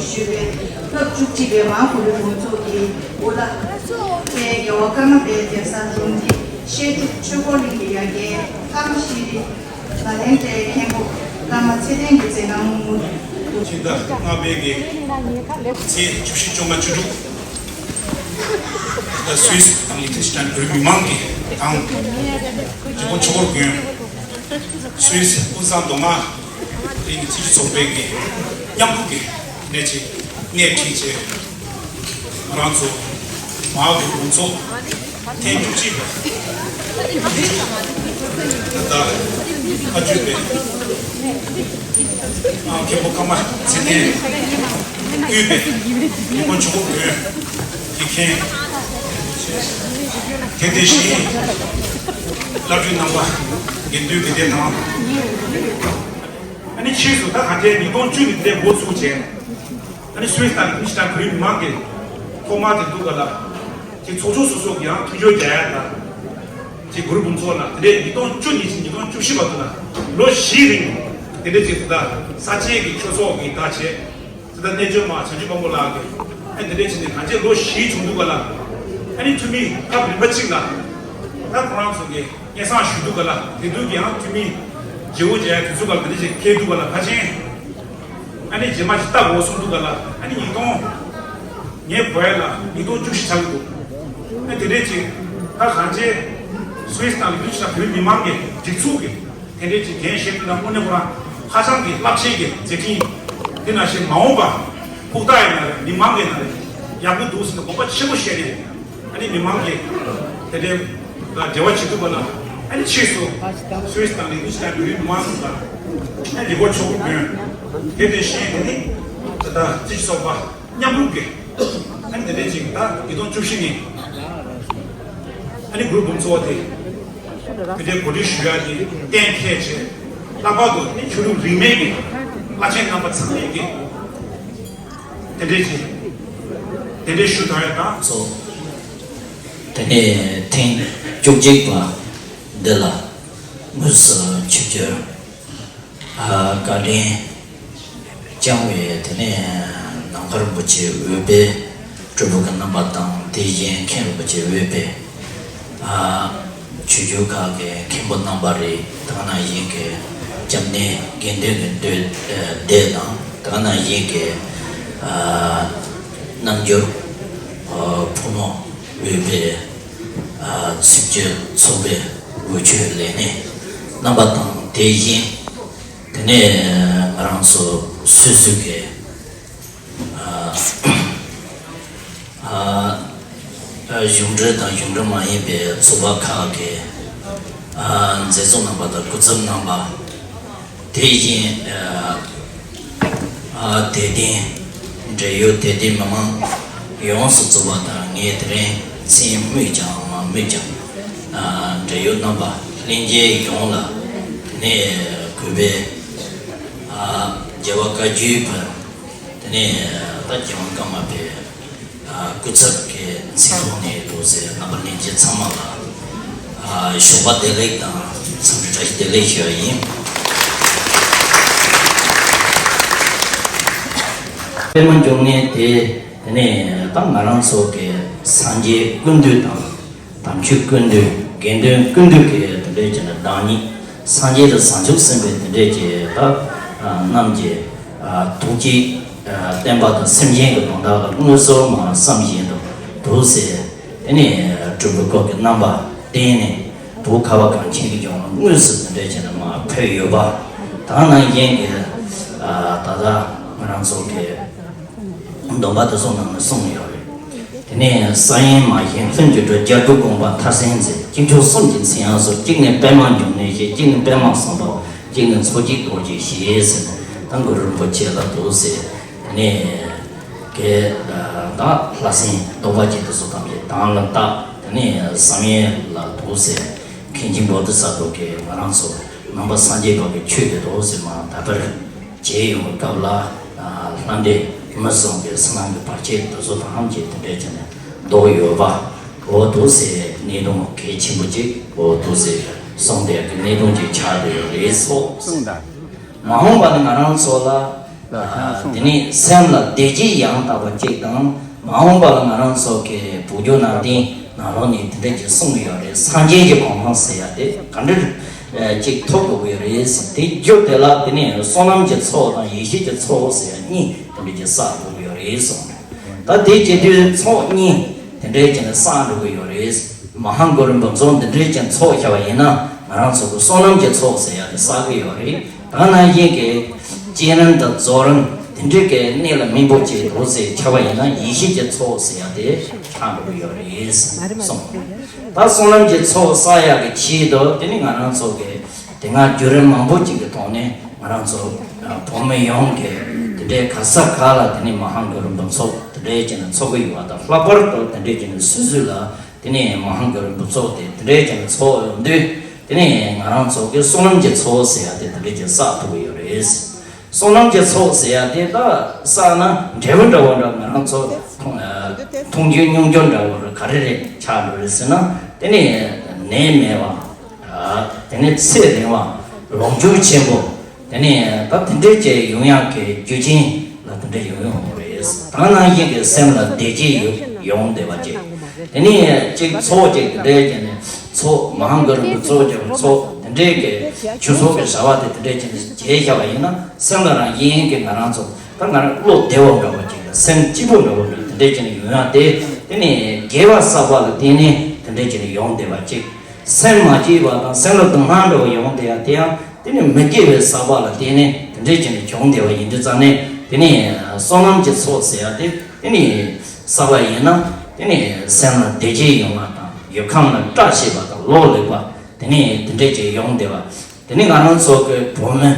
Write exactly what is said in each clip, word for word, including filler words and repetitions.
ཞུས་པའི་སྐབས་བཅུ་གཅིག་པའི་མ་ཧཱ་གུ་རུ་རུ་ཚོགས་ཀྱི་དབུ་བླ། ཏེ་རྒྱལ་བ་ཀརྨ་པའི་གདན་ས་འབྲོམ་སྟེང་བཤད་སྒྲུབ་ཆོས་འཁོར་གླིང་གི་ཡ་གྱལ་ཀརྨ་ཤེས་རིག་ནཱ་ལེནྡྲའི་མཁན་པོ་བླ་མ་ཚེ་བརྟན་གྱིས་མཛད་གནང་མུ་མཐུད། ཕྱི་ཟླ་ལྔ་པའི་གི་ཚེས་བཅུ་བཞི་བཅོ་ལྔ་བཅུ་དྲུག་ད་སུད་སི་དང་ལི་ཁྲི་སི་ཊན་བོད་མི་མང་གི་དང་། རྒྱལ་པོ་ཆོས་འཁོར་དགོན། སུད་སི་ཀུན་བཟང་མདོ་སྔགས་གླིང་གི་སྤྱི་སྤྱོད་ཚོགས་པའི་གི་མཉམ་རུབ་ཀྱི་གནས་ཆེ་གནས་ཁྲིད་བྱས། ང་རང་ཚོ་མ་ཧཱ་གུ་རུ་རུ་ཚོགས་ཐེངས་བཅུ་གཅིག་པ་ད་ལྟ་བཀའ་བརྒྱུད་པའི་མཁན་པོ་ཀརྨ་ཚེ་བརྟན་དབུས་པའི་རྒྱལ་པོ་ཆོས་འཁོར་དགོན་གྱི་མཁན། དེ་དེ་བཞིན་བླ་སྤྲུལ་རྣམ་པ་དགེ་འདུན་དགེ་ལྡན་དང་། ཨ་ནི་ཕྱིས་སུ་ད་ག་དེ་ཉིས་སྟོང་བཅུ་ནས་དེ་འགོ་བཙུགས་བྱས། ཨ་ནི་སུད་སི་དང་ལི་ཁྲི་སི་ཊན་བོད་མི་མང་གི་ཐོག་མ་དེ་འདུག་ག་ལ། དེ་ཚོགས་ཆུང་སོ་སོ་གི་ཡང་མཐུན་སྦྱོར་རྒྱག་ཡ་ད། དེ་གུ་རུ་འབུམ་ཚོགས་ལ་དེ་འདྲའི་ཉིས་སྟོང་བཅུ་ནས་ཉིས་སྟོང་བཅུ་བཞི་བར་དུ་ལ་ལོ་བཞིའི་རིང་དེ་འདྲའི་ཅིག་ད་ས་ཆའི་གི་ཆོས་ཚོགས་ཀྱི་ད་བྱས། དེ་ད་རྣལ་འབྱོར་མ་བྱང་ཆུབ་དཔལ་མོ་ལགས་ཀྱིས་ཨ་དེ་འདྲའི་བྱས་ནས་གང་ཅི་ལོ་བཞི་བྱུང་འདུག་ག་ལ། ཨ་ནི་འཐུས་མི་སྐབས་རིམ་པ་གཅིག་ལ་ད་ཁོ་རང་ཚོ་གི་སྙན་སེང་ཞུས་འདུག་ག་ལ། དེ་དུས་ཀྱི་ཡང་འཐུས་མི་བརྗེ་བོ་བྱས་དུས་ཚོད་ག་ལ་དེ་འདྲ་ཞིག་འཁེལ་འདུག་ག་ལ། ཕལ་ཆེར་ཨ་ནི་རྗེས་མ་ཞིག་ལྟ་དགོས་གསུངས་འདུག་ག་ལ། ཨ་ནི་ཉིས་སྟོང་ངའི་གོ་ཡ་ལ་ཉིས་སྟོང་བཅུ་བཞི་ཆགས་ཀྱི་འདུག་ཨ་དེ་འདྲའི་ཅིག་ད་གང་ཅི་སུད་སི་དང་ལི་ཁྲི་སི་ཊན་བོད་མི་མང་གི་སྒྲིག་འཛུགས་ཀྱི་དེ་འདྲའི་ཅིག་འགན་བཞེས་དུས་ན་དངོས་གནས་ཁོ་རང་ཧ་ཅང་གི་རླབས་ཆེན་གྱི་མཛད་འཕྲིན། དེ་ནང་བཞིན་མ་འོངས་པ་ཕུགས་ཐག་ཡིན་ན་རེད། མི་མང་གི་ན་རེད། ཡག་པོ་འདུག་ཟེར་ནས་དགོངས་པ་ཆེན་པོ་བཞེས་ནས། ཨ་ནི་མི་མང་གི་དེ་འདྲའི་འབྲེལ་བ་བྱེད་ཐུབ་པ་ལ། ཨ་ནི་ཕྱིས་སུ་སུད་སི་དང་ལི་ཁྲི་སི་ཊན་བོད་མི་མང་ལ་ཨ་ནི་ལི་ཁོ་ཆོས་འཁོར་དགོན། དེ་དེ་བཞིན་དེ་ནི་ད་ལྟ་སྤྱི་ཚོགས་པ་མཉམ་རུབ་ཀྱི་ཨ་ནི་དེ་འདྲའི་ཅིག་ད་ཉིས་སྟོང་བཅུ་བཞི་ནས་ཨ་ནི་གུ་རུ་འབུམ་ཚོགས་དེ་དེ་འདྲའི་གོ་སྒྲིག་ཞུ་ཡ་དེ་གཏན་འཁེལ་བྱས། ལྷག་པར་དུ་ཨ་ནི་ཆོས་ལུགས་རིས་མེད་ཀྱི་བླ་ཆེན་རྣམ་པ་ཚང་མས་ཀྱི་དེ་འདྲའི་ཅིག་དེ་འདྲའི་ཞུ་དགོས་ཡ་དང་། སོ། དེ་ནས་ཐེངས་བཅུ་གཅིག་པ་འདི་ལ་དངོས་སུ་ཆིབས་བསྒྱུར་བཀའ་དྲིན་བསྐྱངས་པའི་དེ་ནས་ནམ་མཁའ་རིན་པོ་ཆེ་འོས་འཕེན་སྤྲུལ་སྐུ་གི་རྣམ་པ་དང་། དེ་བཞིན་མཁན་རིན་པོ་ཆེ་འོས་འཕེན། ཆོས་བརྒྱུད་ཁག་གི་མཁན་པོ་རྣམ་པ་རེད། དེ་ནང་བཞིན་གྱི་སྐྱབས་གནས་དགེ་འདུན་གྱི་འདུས་སྡེ་དང་། དེ་ནང་བཞིན་གྱི་རྣལ་འབྱོར་ཕོ་མོ་འོས་འཕེན་སུམ་ཅུ་ཚོགས་པའི་འོས་ཆོས་ལས་སྣེ་རྣམ་པ་དང་། དེ་བཞིན་དེ་ནས་ང་རང་ཚོ་སོ་སོ་གི་གཞུང་འབྲེལ་དང་གཞུང་འབྲེལ་མ་ཡིན་པའི་ཚོགས་པ་ཁག་གི་མཛད་གཙོ་རྣམ་པ་དང་སྐུ་ཚབ་རྣམ་པ། དེ་བཞིན་དད་ལྡན་འབྲེལ་ཡོད་དད་ལྡན་མི་མང་ཡོངས་སུ་རྫོགས་པ་དང་། ངས་དེ་རིང་མཚན་སྨོས་ཀྱང་མ་སྨོས་ཀྱང་འབྲེལ་ཡོད་རྣམ་པ་ལྷན་རྒྱས་ཡོངས་ལ་དེ་ནས་གུས་པས་རྒྱལ་བ་བཀའ་བརྒྱུད་པ། དེ་ནས་ད་རྒྱལ་དབང་ཀརྨ་པའི་སྐུ་ཚབ་ཀྱི་མཚན་ཐོག་ནས་འདུག་ཟེར། རྣམ་པ་ལྷན་རྒྱས་ཚང་མ་ལ་ཞོགས་པ་བདེ་ལེགས་དང་འཚམས་འདྲི་བཀྲ་ཤིས་བདེ་ལེགས་ཞུ་བ་ཡིན། པད་མ་འབྱུང་གནས་དེ་དེ་ནས་ད་ང་རང་ཚོ་གི་སངས་རྒྱས་ཀུན་འདུས་དང་། དམ་ཆོས་ཀུན་འདུས། དགེ་འདུན་ཀུན་འདུས་ཀྱི་དེ་འདྲའི་བྱས་ན་བདག་ཉིད་སངས་རྒྱས་དང་བྱང་ཆུབ་སེམས་དཔའི་དེ་འདྲའི་གྱི་ད་རྣམས་ཀྱི་ཐུགས་ཀྱི་བསྟན་པ་དང་སེམས་ཅན་གྱི་དོན་དག་ལ་དངོས་སུ་མ་བསམ་བཞིན་དུ་འདུག་ཟེར། དེ་ནས་སྤྲུལ་པའི་སྐུ་གི་རྣམ་པ་བསྟན་ནས་བོད་ཁ་བ་གངས་ཅན་གྱི་ལྗོངས་ལ་དངོས་སུ་དེ་འདྲའི་བྱས་ན་མ་ཕེབས་ཡོད་པ། ད་ནང་བཞིན་གྱི་ད་ལྟ་ང་རང་ཚོ་གི་སྡོམ་པ་དེ་ཚོ་ནང་ནས་གསུངས་ཡོད་རེད། དེ་ནས་ས་ཡིན་མ་ཡིན་ལྷུན་གྱིས་གྲུབ། རྒྱལ་པོའི་དགོངས་པ་མཐར་ཕྱིན་མཛད། དཀྱིལ་ཆོག་གསུམ་གྱི་མཚན་ཡང་གསོལ། གཅིག་ནི་པདྨ་འབྱུང་གནས་ཞེས། གཅིག་ནི་པདྨ་སམ་བྷ་བ། གཅིག་ནི་མཚོ་སྐྱེས་རྡོ་རྗེ་ཞེས་ཟེར་ནས་ད་གུ་རུ་རིན་པོ་ཆེ་ལ་འདུག་ཟེར། དེ་ནས་གེ་ད་ལྷ་སྲིན་སྟོབས་པ་ཅན་དེ་ཚོ་ཐམས་ཅད་དང་ལ་བཏགས། དེ་ནས་བསམ་ཡས་ལ་འདུག་ཟེར། མཁན་ཆེན་བོ་དྷི་ས་ཏྭ་གིས་ང་རང་ཚོ་ནང་པ་སངས་རྒྱས་པ་གི་ཆོས་དེ་འདུག་ཟེར་མ་དག་པར། མཇལ་ཡོང་བའི་སྐབས་ལ་ལྷ་འདྲེ་ མི་གསུམ་གྱི་བསོད་ནམས་ཀྱི་བར་ཆད་དེ་ཚོ་ཐམས་ཅད་དེ་འདྲས་བྱས་ནས་ཟློག་ཡོད་པ། འོ་འདུག་སེ་གནད་དོན་གལ་ཆེན་པོ་ཅིག་འོ་འདུག་སེ་གསུངས་བསྡད་ཀྱི་གནད་དོན་ཅིག་ཆགས་བསྡད་ཡོད་རེད་སོ། གསུངས་དང་། མ་འོངས་པ་ནི་ང་རང་ཚོ་ལ། ལགས་ཨ། གསུངས་དེ་དང་། ནི་སེམས་ལ་བདེ་སྐྱིད་ཡང་དག་པ་ཅིག་དང་། མ་འོངས་པ་ལ་ང་རང་ཚོ་གི་བོད་བརྒྱུད་ནང་བསྟན་ནང་ལོགས་ནས་དེ་འདྲས་ཅིག་གསུངས་ཡོད་རེད། སངས་རྒྱས་ཀྱི་གོ་འཕང་ཟེར་ཡ་དེ་ག་འདྲ་ཅིག་ཐོབ་དགོས་ཀྱི་ཡོད་རེད་ཟེར། དེ་རྒྱུ་དེ་ལ་དེ་ནས་བསོད་ནམས་ཀྱི་ཚོགས་དང་ཡེ་ཤེས་ཀྱི་ཚོགས་ཟེར་ཡ་གཉིས་དེ་འདྲ་ཅིག་བསགས་དགོས་ཀྱི་ཡོད་རེད་གསུངས། ད་དེ་བྱེད་དུས་ཚོགས་གཉིས་དེ་འདྲའི་ཅིག་ནས་བསགས་འགྲོ་གི་ཡོད་རེད། མ་ཧཱ་གུ་རུ་འབུམ་ཚོགས་འདི་འདྲའི་ཅིག་ཚོགས་བྱ་བ་ཡིན་ན་ང་རང་ཚོ་གི་བསོད་ནམས་ཀྱི་ཚོགས་ཟེར་ཡ་དེ་བསགས་ཀྱི་ཡོད་རེད། ད་ནང་བཞིན་གྱི་བསྐྱེད་རིམ་དང་རྫོགས་རིམ་དེ་འདྲའི་གི་གནད་ལ་སྨིན་པོ་ཅིག་འདུག་ཟེར་བྱ་བ་ཡིན་ན་ཡེ་ཤེས་ཀྱི་ཚོགས་ཟེར་ཡ་དེ་ཆགས་འགྲོ་གི་ཡོད་རེད་གསུངས། ད་བསོད་ནམས་ཀྱི་ཚོགས་བསགས་ཡག་གི་ཆེད་དུ་དེ་ནི་ང་རང་ཚོ་གི་དེ་སྔ་བརྒྱུད་རིམ་མང་པོ་ཅིག་གི་ཐོག་ནས་ང་རང་ཚོ་བོད་མི་ཡོངས་ཀྱི་དེ་འདྲའི་ག་ས་ག་ལ་དེ་ནི་མ་ཧཱ་གུ་རུ་འབུམ་ཚོགས་དེ་འདྲའི་ཅིག་ནས་ཚོགས་ཀྱི་ཡོད་པ་དང་། ལྷག་པར་དུ་དེ་འདྲའི་ཅིག་ནས་སོ་སོ་ལ་དེ་ནི་མ་ཧཱ་གུ་རུ་འབུམ་ཚོགས་དེ་དེ་འདྲའི་ཅིག་ནས་ཚོགས་ཡོང་དུས་དེ་ནི་ང་རང་ཚོ་གི་བསོད་ནམས་ཀྱི་ཚོགས་ཟེར་ཡ་དེ་དེ་འདྲའི་ཅིག་བསགས་ཐུབ་ཀྱི་ཡོད་རེད། བསོད་ནམས་ཀྱི་ཚོགས་ཟེར་ཡ་དེ་ད་བསགས་ན་འབྲས་བུ་འདྲ་བོ་འདྲ་ང་རང་ཚོ་མཐོང་ཨ་མཐོང་རྒྱུ་མྱོང་རྒྱུ་འདྲ་བོ་རེད། ག་རེ་རེད་ཆགས་འགྲོ་རེད་ཟེར་ན། དེ་ནི་ནད་མེད་པ། ཨ་དེ་ནི་ཚེ་རིང་བ། ལོངས་སྤྱོད་ཆེན་པོ། དེ་ནི་ད་དེ་འདྲའི་ཅིག་ཡོང་ཡག་གི་རྒྱུ་རྐྱེན་ལ་དེ་འདྲ་ཡོང་ཡོང་བ་རེད། ད་ནང་བཞིན་གྱི་སེམས་ལ་བདེ་སྐྱིད་ཡོང་ཡོང་བསྡད་པ་ཅིག་དེ་ནི་ཅིག་ཚོགས་ཅིག་དེ་འདྲའི་ཅིག་ནི་ཚོགས་མ་ཧཱ་གུ་རུ་གི་ཚོགས་ཀྱི་ཚོགས་དེ་འདྲའི་གི་ཆོས་ཚོགས་ཀྱི་བྱ་བ་དེ་དེ་འདྲའི་ཅིག་ནི་བྱས་བཞག་པ་ཡིན་ན་སེམས་ལ་རང་བཞིན་གྱི་ང་རང་ཚོ་ད་ང་རང་བློ་བདེ་བོ་འདྲ་བོ་ཅིག་དང་སེམས་སྐྱིད་པོ་འདྲ་བོ་འདྲ་དེ་འདྲའི་ཅིག་ནི་ཡོང་ཡག་དེ་དེ་ནི་དགེ་བ་བསགས་པ་ལ་བརྟེན་ནས་དེ་འདྲའི་ཅིག་ནི་ཡོང་བསྡད་པ་ཅིག་སེམས་མ་སྐྱིད་པ་དང་སེམས་ལ་སྡུག་བསྔལ་འདྲ་བོ་ཡོང་བསྡད་ཡག་དེ་ཡང་། དེ་ནི་མི་དགེ་བའི་བསགས་པ་ལ་བརྟེན་ནས་དེ་འདྲའི་ཅིག་ནི་བྱུང་བསྡད་པ་ཡིན་དུས་ཙང་ནས། དེ་ནི་བསོད་ནམས་ཀྱི་ཚོགས་ཟེར་ཡ་དེ་དེ་ནི་བསགས་པ་ཡིན་ན་དེ་ནི་སེམས་ལ་བདེ་སྐྱིད་ཡོང་བ་དང་ཡུལ་ཁམས་ལ་བཀྲ་ཤིས་པ་དང་ལོ་ལེགས་པ་དེ་ནི་དེ་འདྲའི་ཅིག་ཡོང་བསྡད་པ། དེ་ནི་ང་རང་ཚོ་གི་བོད་མི་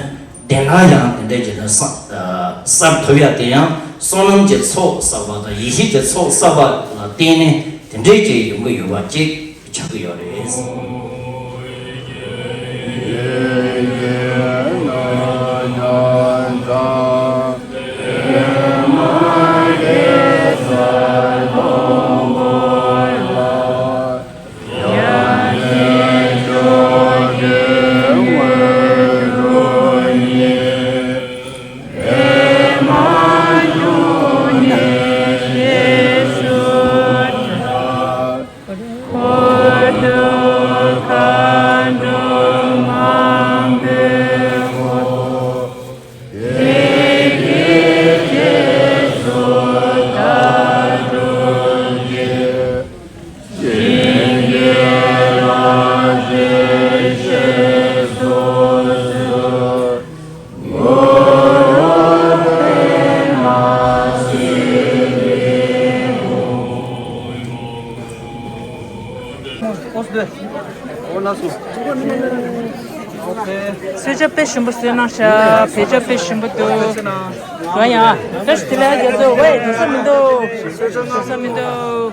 བདེན་ཁ་ཡང་དེ་འདྲའི་ཅིག་ནི་བསགས་ཨ་བསགས་ཐུབ་ཡ་དེ་ཡང་བསོད་ནམས་ཀྱི་ཚོགས་བསགས་པ་དང་ཡེ་ཤེས་ཀྱི་ཚོགས་བསགས་པ་ལ་བརྟེན་ནས་དེ་འདྲའི་ཅིག་ཡོང་གི་ཡོད་པ་ཅིག་ཆགས་ཀྱི་ཡོད་རེད། གསོལ་ཇ་དཔེ་ཞིམ་པོ་བཟོས་གནང་ཤག་བོད་ཇ་དཔེ་ཞིམ་པོ་འདུག་ང་ཡང་བཀྲ་ཤིས་བདེ་ལེགས་རྒྱ་མཚོ། ཝེ་འགྲོ་ས་མི་འདུག་འགྲོ་ས་མི་འདུག་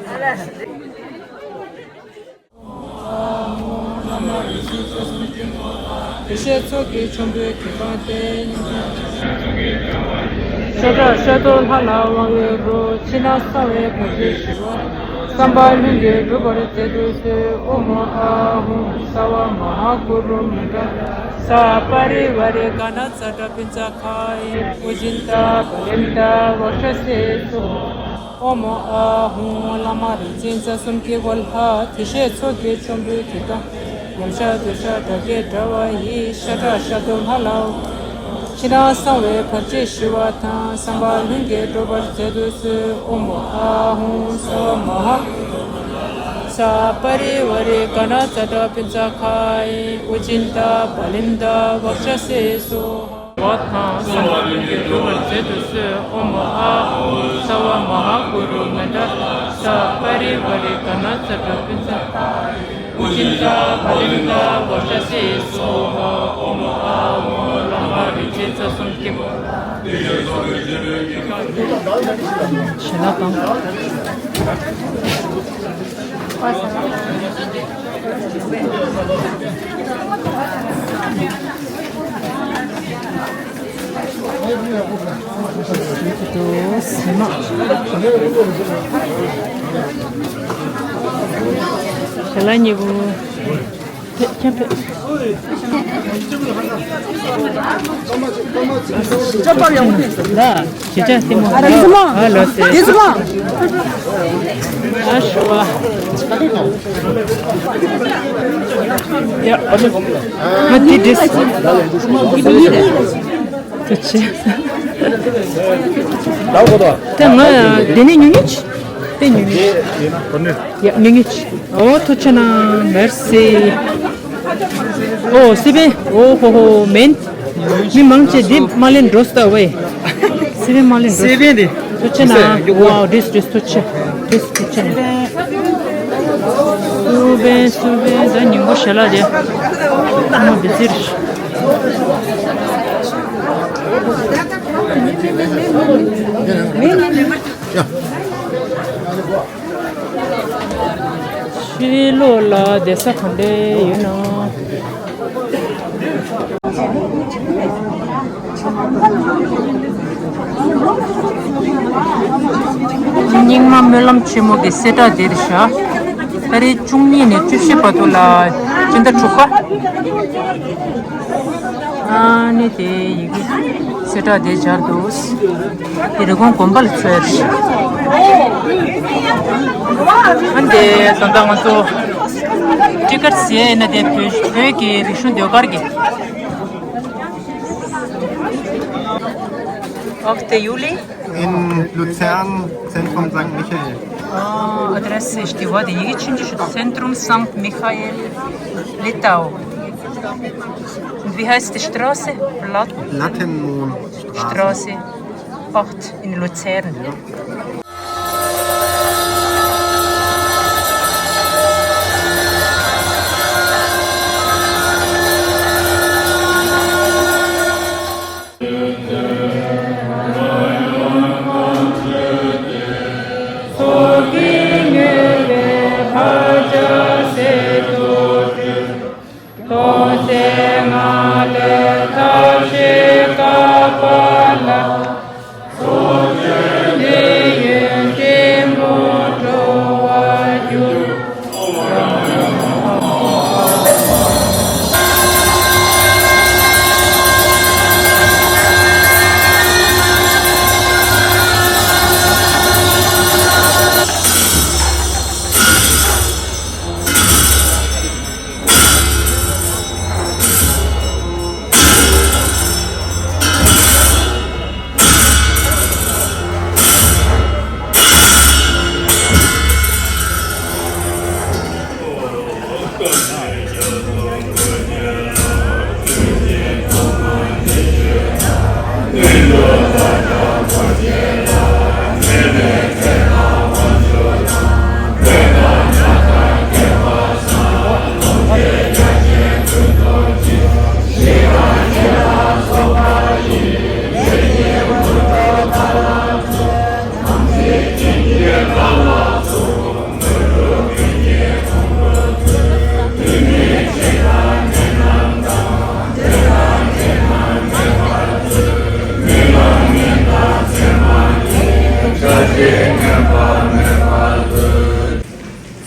དེ་ཤེས་ཚོགས་ཀྱི་ཆོམ་པོའི་གྱེར་པ་སྟེ། ཤ་ཁྲག་ཤ་རྡོལ་ལྷ་ལ་དབང་ལས་རུ། ཕྱི་ནང་གསང་བའི་བར་ཆད་ཞི་བ། བསམ་པ་ལྷུན་གྱིས་འགྲུབ་པར་མཛད་དུ་གསོལ། ཨོཾ་ཨཱཿཧཱུྃ་སརྦ་མ་ཧཱ་གུ་རུ་མནྟྲ་སརྦ་པ་རི་ཝཱ་རེ་ཥ་ཙ་ཌ་བྷྱཱ་ཛ་གྷ་ཨིཾ་ཨུ་ཅིན་ཏ་བ་ལི་ཎྜ་ཝཀྵ་སེ་སྭཱ་ཧཱ། ཨོཾ་ཨཱཿཧཱུྃ་བླ་མ་རིག་འཛིན་རྩ་གསུམ་དཀྱིལ་འཁོར་ལྷ། དེ་ཤེས་ཚོགས་ཀྱི་ཆོམ་པོའི་གྱེར་པ། ཡམ་ཤ་སྡེ་ཤ་དགྲ་བགེགས་དགྲ་བོ་ཡི། ཤ་ཁྲག་ཤ་རྡོལ་ལྷ་ལ། ཕྱི་ནང་གསང་བའི་བར་ཆད་ཞི་བ་དང་། བསམ་པ་ལྷུན་གྱིས་འགྲུབ་པར་མཛད་དུ་གསོལ། ཨོཾ་ཨཱཿཧཱུྃ་སརྦ་མ་ཧཱ་སརྦ་པ་རི་ཝཱ་རེ་ཥ་ཙ་ཌ་བྷྱཱ་ཛ་གྷ་ཨིཾ་ཨུ་ཅིན་ཏ་བ་ལི་ཎྜ་ཝཀྵ་སེ་སྭཱ་ཧཱ། བ་དང་བསམ་པ་ལྷུན་གྱིས་འགྲུབ་པར་མཛད་དུ་གསོལ། ཨོཾ་ཨཱཿཧཱུྃ་སརྦ་མ་ཧཱ་གུ་རུ་མནྟྲ་སརྦ་པ་རི་ཝཱ་རེ་ཥ་ཙ་ཌ་བྷྱཱ་ཛ་ཨུ་ཅིན་ཏ་བ་ལི་ཎྜ་ཝཀྵ་སེ་སྭཱ་ཧཱ། ཨོཾ་ཨཱཿཧཱུྃ་བླ་མ་རིག་འཛིན་རྩ་གསུམ་དཀྱིལ་འཁོར། བྱིན་རླབས་དང་། ཁྱེད་ལ་ཉེ་བོ། ཁྱེད་ཁྱེད་ཕེབས། ལ། ཁྱེད་ཅག་ལྟད་མོ། ཨ་ར། ཨ་ལོ་སེ། ཨ་ཤུ་བ། ཡ། ང་དེ་འདྲས། ཐུགས་རྗེ་ཆེ། ད་ང་འདི་ནས་ཉུང་ཉུང་ཅིག་དེ་ཉུང་ཉུང་ཅིག་ཡ། ཉུང་ཉུང་ཅིག་ཨོ། ཐུགས་རྗེ་གནང་། མེར་སི། ཨོ། སི་པན། ཨོ་ཧོ་ཧོ། མེན། མི་མང་ཆེ་འདི་མ་ལེན་འགྲོ་སྟ་བས། སི་པན་མ་ལེན་འགྲོ། སི་པན་འདི། ཐུགས་རྗེ་གནང་། ཝའོ། འགྲིགས་འགྲིགས། ཐུགས་རྗེ། འགྲིགས། ཐུགས་རྗེ་གནང་། སུ་པན་སུ་པན། ད་ཉིན་གུང་ཞལ་ལག་དེ་མོ་འདི་ཟེར། ཕྱི་ལོགས་ལ་བསྡད་ས་གང་འདྲ་ཡོད་ན། རྙིང་མ་སྨོན་ལམ་ཆེན་མོ་གི་གསལ་བསྒྲགས་འདིར་བཞག་ཏ་རིག་བཅུ་གཉིས་ནས་བཅུ་བཞི་བར་དུ་ལ་སྤྱི་ཟླ་དྲུག་པ། ཨ་ནི་དེ་ཡི་གེ་གསལ་བསྒྲགས་དེ་སྦྱར་འདུག་དེ་རི་ཀོན་དགོན་པ་ལ་འཚོལ་ཡ་རེད། ཨ་ནི་དེ་ད་ལྟ་ང་ཚོ་ཊི་ཀེ་ཊི་ཟེར་ཡ་ཡིན་ན་དེ་བོད་བོད་ཀྱི་རིག་གཞུང་ཟློས་གར་གྱི། ཨོ་དེ་ཡུལ་ལི། In Luzern, Zentrum Sankt Michael. Ah, Adresse ist die Wadi. Hier steht Zentrum Sankt Michael, Litau. Und wie heißt die Straße? Plat- Plattenmond. Straße acht in Luzern.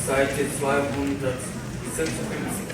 Seite zweihundertsechsundfünfzig.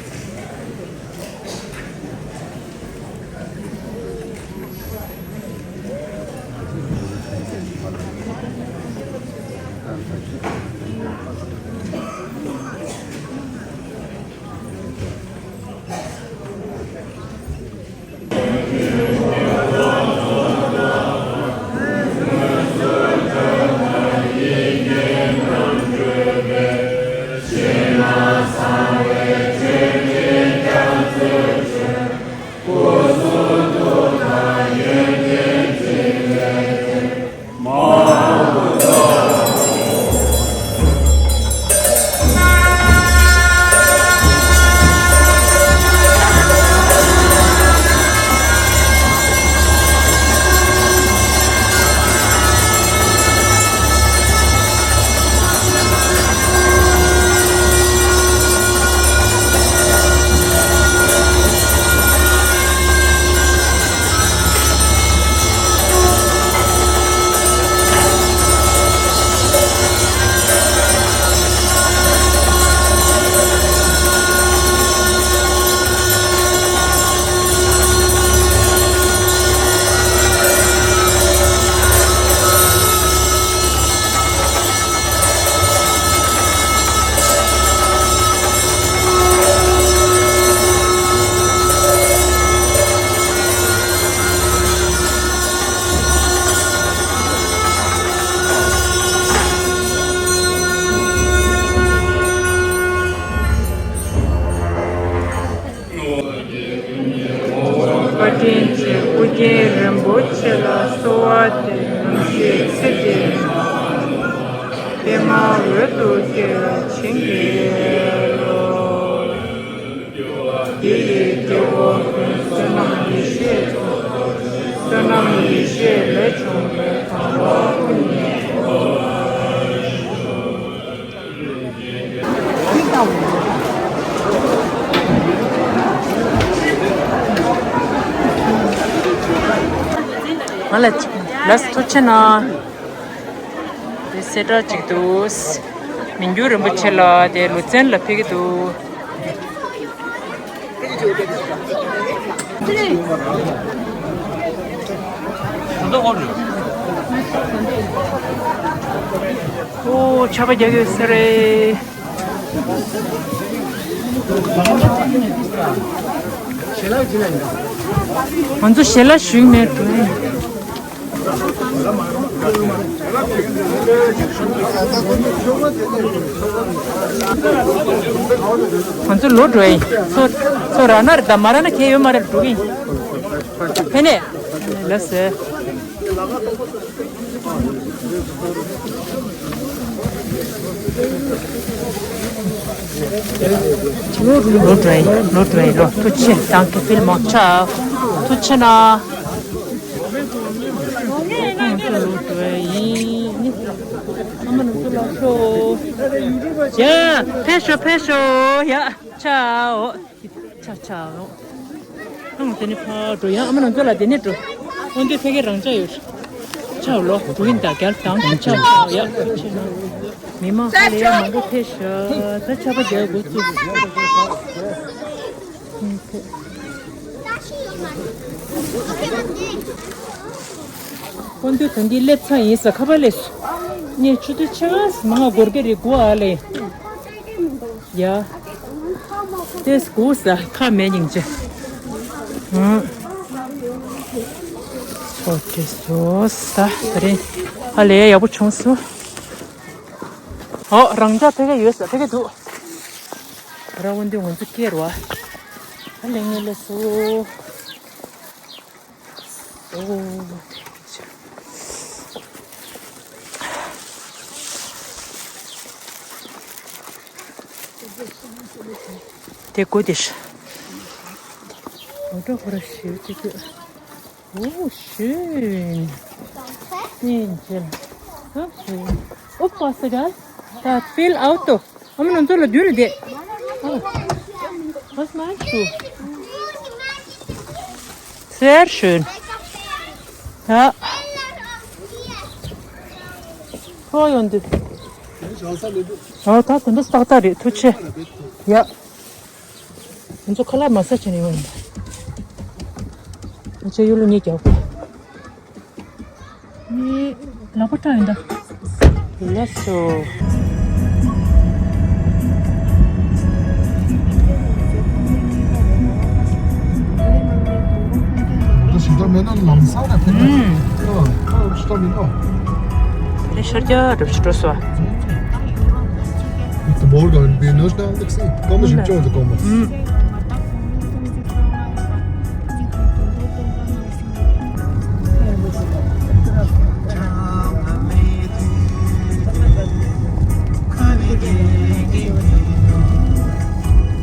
འོད་དུ་ཁྱེར་བ་བྱིན་གྱིས་རློབས། དེ་ཡི་སྐྱེ་བོ་ཀུན། བསོད་ནམས་ཡེ་ཤེས་ཚོགས། བསོད་ནམས་ཡེ་ཤེས་ལས་བྱུང་བའི། དམ་པ་སྐུ་གཉིས་འཁོར་ལ་བཞུགས། ང་ལ་ཅིག་ལགས་སོ། ཐུགས་རྗེ་གནང་། དེ་གསལ་བསྒྲགས་ཅིག་འདུག་མི་འགྱུར་རིན་པོ་ཆེ་ལགས་དེ་ལུ་བཙན་ལ་ཕེབས་ཀྱི་འདུག་ཨོ། ཆར་པ་རྒྱག་གི་ཡོད་ས་རེད། ང་ཚོ་ཞལ་ལག་ཞུས་མེད་འགྲོ། ང་ཚོ་ལོག་འགྲོ་ཡིན། ཚོ་ཚོ་རག་ན་རེད། ད་མ་རག་ན་ཁྱད་ཡོད་མ་རེད། འགྲོ་གི་ཡིན། ཕེ་ནས་ལགས་སེ། ལོག་འགྲོ་ཡིན། ལོག་འགྲོ་ཡིན། ལོག་ཐུགས་རྗེ་ཆེ། Danke vielmals. Ciao. ཐུགས་རྗེ་ཆེ་གནང་། ཨ་མ་ནང་ཚོ་ལ་ཤོག་ཡ། ཕེབས་ཤོག་ཕེབས་ཤོག་ཡ། ཆའོ། ཆ་ཆའོ། ཨང་། དེ་ནས་ཕར་འགྲོ་ཡ། ཨ་མ་ནང་ཚོ་ལ་དེ་ནས་འགྲོ། ཨོ་འདི་ཕ་གི་རང་ཅག་ཡོད། ཆའོ་ལོ། འགྲོ་གིན་ད་རྒྱལ་དང་གི་ཆའོ་ཆའོ་ཡ། མི་མང་ཧ་ལས་ཡ་མང་པོ་ཕེབས་ཤག་ད་ཆར་པ་རྒྱག་འགོ་བཙུགས། ཨོ་འདི་ད་འདི་སླེབས་ཚར་ཡིན་ས། ཁ་པར་སླེབས་སོང་། ངས་ཆུ་ཚོད་ཕྱེད་ཀ་མང་ང་འགོར་གི་རེད། དགུ་ཨ་ལེ། ཡ། ཏེས་གུ་ས་ཁ་མེད་སྙིང་རྗེ། ཧུམ། ཨོ་ཏེས་སོ་ས་ད་རེད། ཧ་ལས་ཡག་པོ་བྱུང་སོང་། ཨོ་རང་ཅག་ཕ་གི་ཡོད་ས། ཕ་གི་འདུག་ར་བོ་འདི་ང་ཚོ་སྐྱེལ་བ། ཧ་ལས་ངེས་ལེ་སོ། ཨོ། དེ་དགོས་དེ་ཤ། ཨོ་ཏོ་ཁོ་ར་ཞིབ་ཅིག་ཨོ་ཤེན། ཏིན་ཅེ། ཨོ་ཤེན། ཨོ་པ་སི་ར། ད་ཕིལ་ཨའུ་ཏོ། ཨ་མ་ནང་ཚོ་ལ་རྒྱུན་ལ་བསྡད། Was meinst du? Sehr schön. Ja. ཁོ་ཡོང་དུས། ཨོ་ད་དེ་འདྲ་ཏག་ཏག་རེད། ཐུགས་རྗེ་ཆེ། ཡ། ང་ཚོ་ཁ་ལག་མ་ཟ་བྱས་ནས་ཡོང་ཡིན་པ། ང་ཚོ་ཡུལ་ལ་ངས་རྒྱག་དགོས། ངས་ལག་པ་བཀྲ་ཡིན་ད། ལགས་སོ། ད་ཞིག་ད་མེད་ན་ལམ་སང་ལ་ཕན་ཐོགས། ཨུམ། ཨ་ཨ་ཞིག་ད་མེད་ན། དེ་ཤར་རྒྱག་གྲབས་ཤིག་འགྲོ་སོ། The more going to be no stand the same. Come on, show the comments. ཨུམ།